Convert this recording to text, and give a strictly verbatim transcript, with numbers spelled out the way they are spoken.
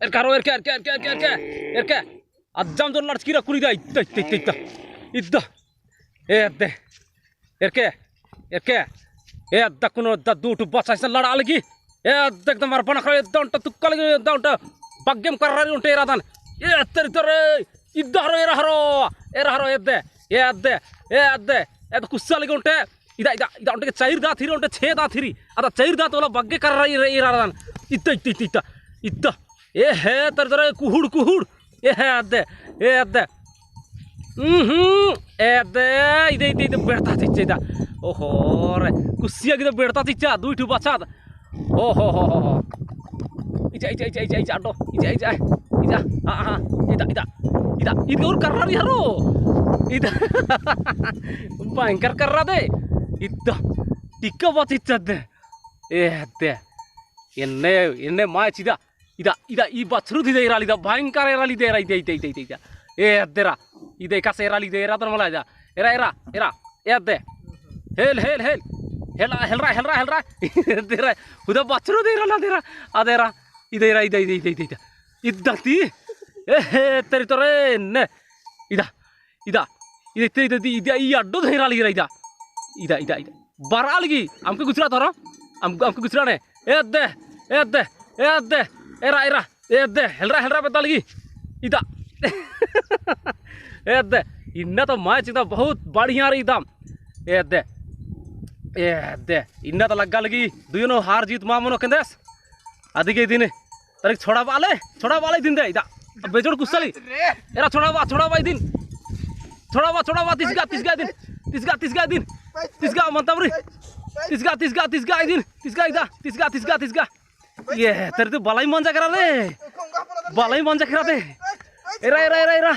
एरके हरो, एरके, एरके। अज्जम जोर लड़चकी रखुरी दा, इत्ता, इत्ता, इत्ता, इत्ता। इत्ता। ए अद्दे। एरके, एरके। ए अद्दा कुनो अद्दा दू ठु बछा इसन लड़ा लगी। ए अद्दा एकदम अरबन खरा, ए अद्दा ओन्टा तुक्का लगी, ए अद्दा ओन्टा बग्गेम कर्रा रई ओन्टे एरादन। ए तेरी तोरे, इद्दा हरो, एरा हरो, एरा हरो, ए अद्दे, ए अद्दे, ए अद्दे, ए अद्दे कुस्सा लगी ओन्टे। इदा, इदा, इदा ओन्टे चैर दाँत हिरी, ओन्टे छे दाँत हिरी। अदा चैर दाँत वाला बग्गे कर्रा रई एरादन। इत्ता, इत्ता, इत्ता, इत्ता, इत्ता। ए हे, तेरी तोरे कुहुड़, कुहुड़। ए हे अद्दे, ए अद्दे। उहुं, ए अद्दे, इदे, इदे, इदे बेड़ता चिच्चा इदा। ओहो रे, कुस्सिया गे इदे बेड़ता चिच्चा, दुई ठु बछाद। ओहो हो हो हो। इजा, इजा, इजा, इजा, इजा, अड्डो। इजा, इजा, इजा। हाँ, हाँ, इदा, इदा, इदा। इदे और कर्रा रई हरो। इदा। भयंकर कर्रा दे। इदा। टिक्का बचिच्चा दे। ए अद्दे। एन्ने, एन्ने माय चिदा। इदा, इदा, ई बछरू दी दे एरा ली दा, भयंकर एरा ली दे एरा, इदा, इदा, इदा, इदा, इदा। ए, अद्दे एरा, इदा एकासे एरा ली दे एरा, तर मला इदा। एरा, एरा, एरा, ए अद्दे। हेल, हेल, हेल। हेला, हेलरा, हेलरा, हेलरा। अद्दे एरा, उदा बछरू दी एरा ला दे एरा। अद्दे एरा, इदा एरा, इदा, इदा, इदा, इदा, इदा। इदा ती। ए, हे, तेरी तोरे, ने। इदा, इदा, इदा, इदा, इदा, इदा, ई अड्डो धैरा लगी रा इदा। इदा, इदा, इदा। बरआ लगी, अमके गुचरा तोरा। अम, अमके गुचरा ने। ए अद्दे, ए अद्दे, ए अद्दे, एरा, एरा, ए अद्दे, हेलरा, हेलरा बेद्दा लगी। इदा। ए अद्दे, इन्ना तो match इदा बहुत बढ़िया रई इदा। ए अद्दे, ए अद्दे, इन्ना तो लग्गा लगी, दुइयोनो हार जीत मा मनो केंदेस। अदिगे इदिन, तनिक छोड़ाबआ ले, छोड़ाबआ ले इदिन दे, इदा। बेजोड़ कुस्सा लगी। एरा छोड़ाबआ, छोड़ाबआ इदिन। छोड़ाबआ, छोड़ाबआ, तिसगा, तिसगा इदिन। तिसगा, तिसगा इदिन। तिसगा, मंताबरी। तिसगा, तिसगा, तिसगा इदिन। तिसगा, इदा। तिसगा, तिसगा, तिसगा। ये, तेरे तो बलाई मंजा केरा रे। बलाई मंजा केरा दे। एरा, एरा, एरा, एरा।